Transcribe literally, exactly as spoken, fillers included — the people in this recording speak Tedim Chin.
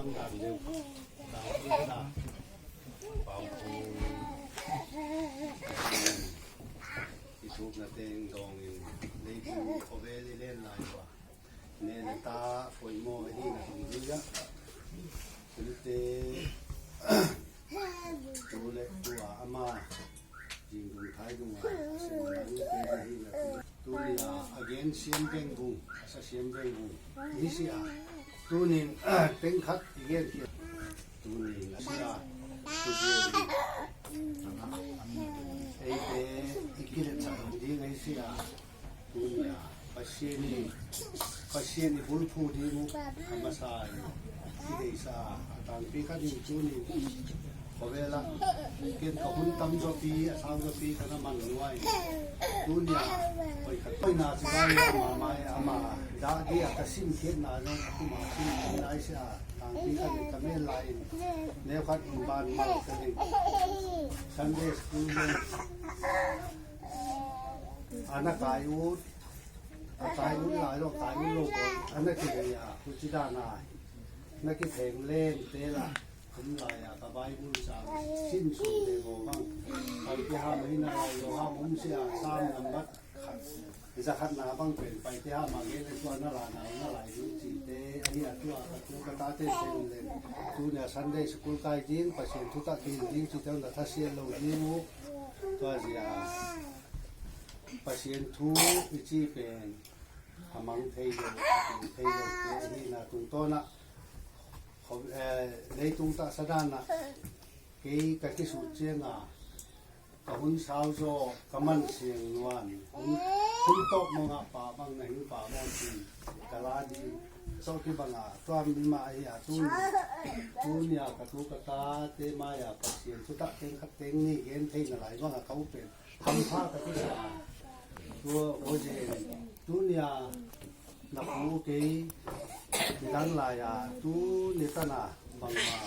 I thukna teng dawngin leitung khawvel i len lai ua, ne le ta poimawh ahi na tung hi a. Tuate tu le tua ama zingdung thaidung a, a sem nang te ahi na tung. Tuni a a gen siam veng vung, a sa siam veng vung hi si a. Tunin teng khat i gen khia. Tunin a si a, tu gen eite i kiletsah ding ahi si a. Tunia Pasian in, Pasian i bulphu ding uh a masa in i deisa a tangpi khat in tunin khawvel ah ken ka hun tam zawpi a sau zawpi ka na man nuai. Tunia hoi khat hoina ci bai a mama e ama dah dia ka sin khiatna zong a kuma sin khiatna i si a tangpi khat in ka men lai in neu khat in ban mal ka ding Sunday school zong a na kai ut, a kai ut lai lo, kai ut lo ko, a na kigei a, kuci dan a, na kitheng leng te la, kum lai a, ka Bible sang, sin sun te ko bang, pai te ha mai na lai lo ha mum sia, sam nambat khat, za khat na bang pen, pai te ha ma ge le tua na la na, na lai lu ci te, a hi a tua, ka tu ka ta te sen leng, tunia Sunday school kai ding, Pasian thu ta kin ding ci te na tha sian lo ding u, tua zia. Pasian thu i ci pen a mang thei lo, a tung thei lo te ahi na tungtawn ah, leitung taksa dan ah kei ka kisut ciang a, ka hun sau zaw ka man siang nuan, hun, hun tawh mawng ah pa bang na hing pa mawng ci ka la ding. Sawh kibang a tua mi mah ahi a tuni, tunia ka tu ka ta te mai a Pasian thutak teng khat teng ni gen thei na lai bang a ka upen hampha ka kisa. Tua aw zen tunia na pu kei i dan lai a tuni tana bangma